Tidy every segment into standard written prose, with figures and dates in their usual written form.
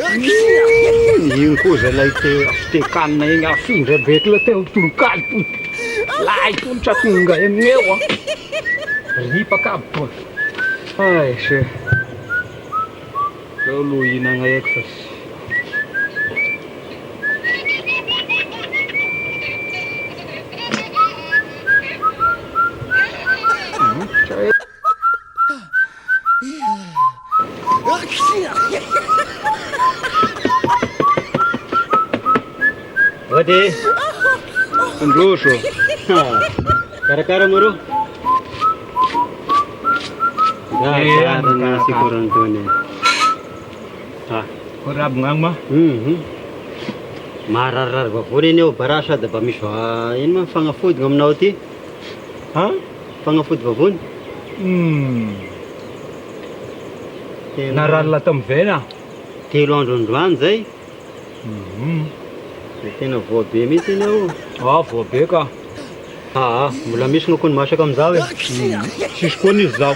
Iny koa zalay te fitekanina igny afindra be la teo tononkalo tony. Lay tony tra tonga amigneo an. Ripaka aby tony. Ay se. Zao aloha hihinagna eky fa tsy. Ode, androso. Karakara moa rô. Tsara ny sikoran'itony. Ah. Akory aby gnagny ma? Mhm. Mararirary vavony anie ao bara sady mba misy va ino ma fagnafody gn'aminao aty? Han? Fagnafody vavony? Hum. Tena Narary tamin'ny vena? 3 andro androany zay. Mhm. De tena voa be mihitsy anie ao. Ah, voa be ka. Ah, mbola misy gn'akony masaka amizao e. Sisy koa nisy zao.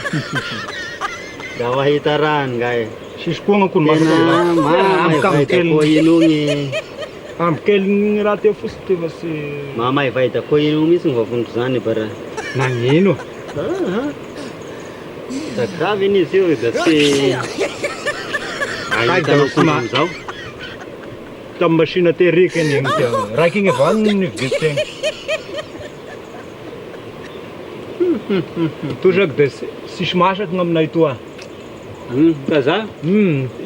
Da mahita rano ngay. Sisy koa gn'akony masaka Tena amizao. mamaivay dako ino gny Amby kely ny raha teo fotsiny teo fa tsy mamaivay dako ino mihitsy ny vavoniko zany bara. Nagnino? Ah, da grave anie izy io da tsy ahitanao da akondro amizao. Tamin'ny machine terrique iny igny teo. Raiky igny avao no nividiako tegna. Todraky de tsisy masaky gn'aminay toa. Kaza?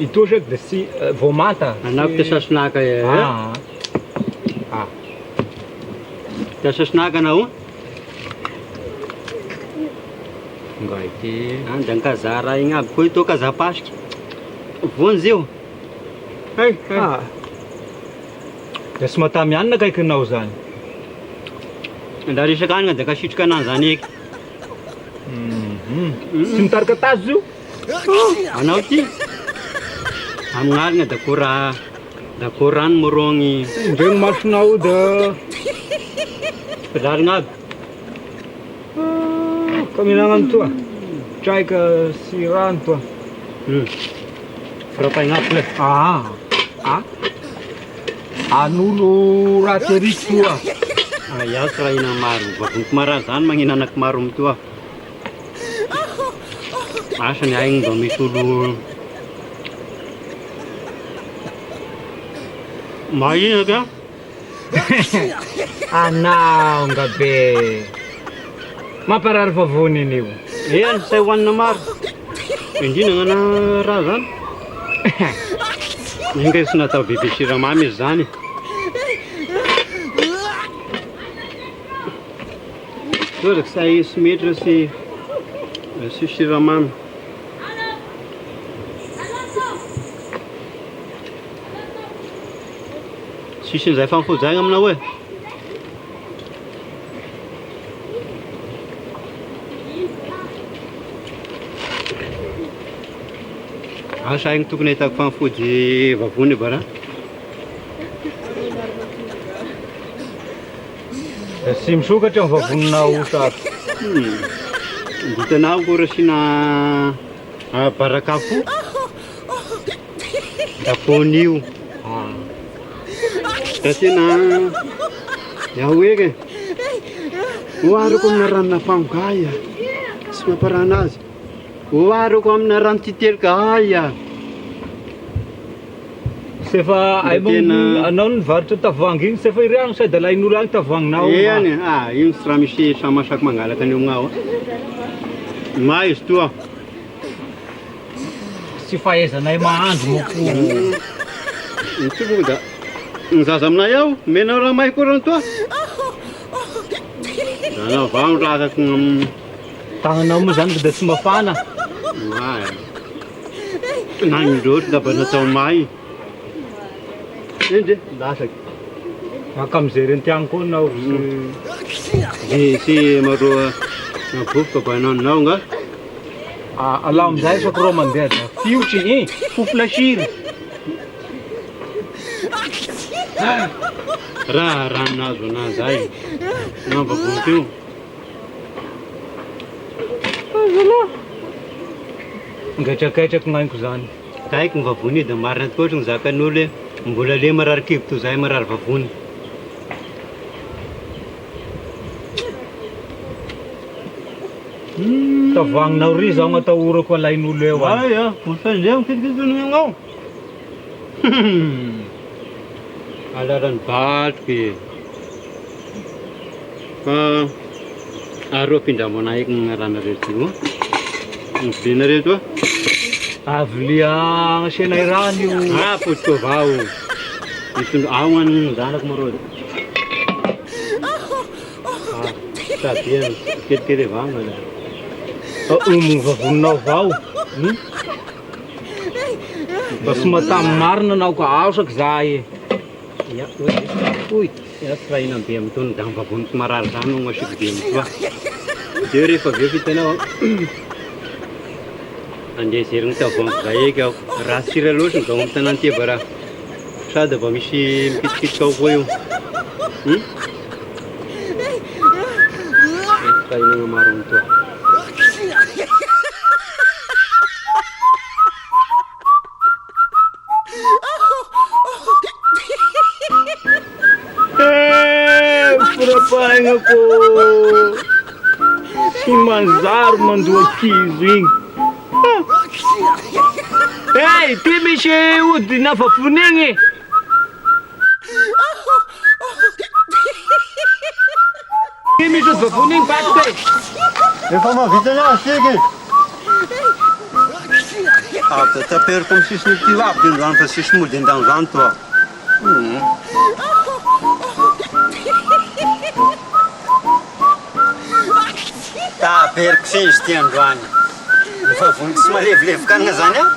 Itodraky de tsy vao manta. Anako te sasinaka e. Ah. Ah. Te sasinaka anao? Ngay ty. Ah, da kaza raha igny aby koa ito kaza pasika. Vonjy io. Hey, hey. Ah. Da tsy matamy hanina akaikinao zany. Da resaka hanina da kasitrika anah zany eky. Tsy mitarika tazo io? Anao ty? Amign'alina da ko raha da ko rano morogny Ndregny masonao da lalina aby. Ka mihinagna an'toa. Traika sy rano toa. Frapaigna aby le. Ah. Ah. An'olo raha teriky toa. Ah, iaho tsy raha hihina maro. Vavoniko marary zany magninanako maro amitoa. Asa ny aigny mba misy olo mahinaka. Anao nga be. Mamparary vavony an'io. Eny, say hohanina maro. Indrindra gnana raha zany. Inga tsy natao bebe siramamy izy zany. Todraky say simetra sy sy siramamy. Tsisy an'izay fanfojagna aminao e. Asa igny tokony ahitako fanfody vavony bara. Da tsy misokatra ny vavoninao sary. Hitanao koa rasina barakafo. Da fonio. Da tena iaho eky e. Ohariko amina ranona fangay tsy mamparana azy. Ohariko amina rano titely kay. Sy efa Da hay tena- anao nivarotra tavoahangy igny, sy efa iriagny sady alain'olo agny tavoahanginao. Eny, ah, ino tsy raha misy samasaky mangalaka an'io amignao. May izy toa. Tsy fahaizanay mahandro moko. Ny tsofiko da ny zaza aminay ao, omenao raha may koa rano toa. Da navao ny razako am- Tagnanao moa zany da tsy mafana. May. Nagnindroatra da mba natao may. Endre, lasaky. Maka mijery antiagny koa anao. Sy sy maroa vovoka bananao nga. Ah, alao amizay fa rô mandeha da fiotry eh, fofo lasiry. Raha rano nahazo anazy zay. Nambavony teo. Ngetraketraky gn'aiko zany. Kaiky ny vavony io da marina tokoa ohatry ny zakan'olo hoe mbola le marary kibo toy izay marary vavony. Tavoahanginao ry zaho gn'atahorako alain'olo eo any. Ay a, mifandeha mikitikitiny amignao. Alalan'ny batroky e. Fa arô ampindramo anay eky ny ranareo ty o. Ny vilinareo toa. Avy asianay rano io. Ah, potika vao. Mitondra ao an'ny zanako marô. Ah, sady kelikely avao ngala. Omo vavoninao vao. Hmm? Mba tsy matamy marina anao ka aosaky za e. Ya, oy, oy, ya tsy raha hinam-be amin'itony dama vavoniko marary zany no asiako be amin'itoa. Dia rehefa avy eo hitanao andeha hijery ny tavoahangy zay eky aho. Raha sira loatra ny gao amin'ny tanàna ity bara. Sady mba misy mikitikitika ao koa io. Hmm? Tsy raha hinana maro amin'itoa. Eh, firapahagnako tsy manjary mandoa kizo igny. Hey, ty misy hodina vavony igny. Ty misy ody vavony igny bato e. Efa mahavita anazy tsika e. Avy taperiko amin'ny sisiny ity avy dia androany fa sisy mody andanzany toa. Taperiko sendry ity androany. Ny vavoniko tsy malevilevikanina zany aho.